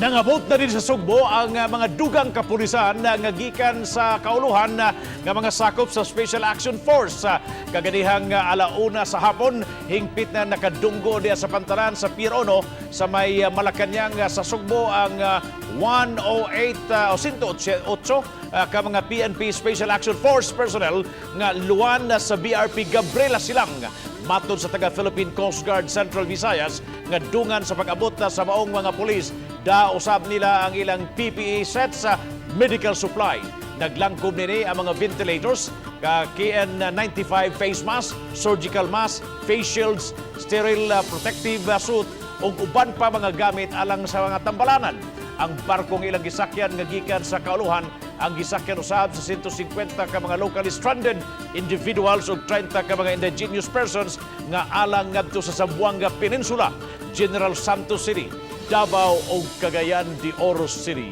Nangabot na din sa Sugbo ang mga dugang kapulisan nga gikan sa kauluhan nga mga sakop sa Special Action Force. Kaganihang 1:00 sa hapon, hingpit na nakadunggo diya sa pantalan sa Pier 1 sa may Malacañang sa Sugbo ang 108 o 108 ka mga PNP Special Action Force personnel nga luwan sa BRP Gabriela Silang. Matod sa taga Philippine Coast Guard Central Visayas, nga dungan sa pag-abot na sa maong mga pulis, dausab nila ang ilang PPE sets sa medical supply. Naglangkob nini ang mga ventilators, ka KN95 face mask, surgical mask, face shields, sterile protective suit ug uban pa mga gamit alang sa mga tambalanan. Ang barkong ilang gisakyan nga gikan sa kauluhan ang gisakyan usab sa 150 ka mga locally stranded individuals ug 30 ka mga indigenous persons nga alang ngadto sa Zamboanga Peninsula, General Santos City, Davao ug Cagayan de Oro City.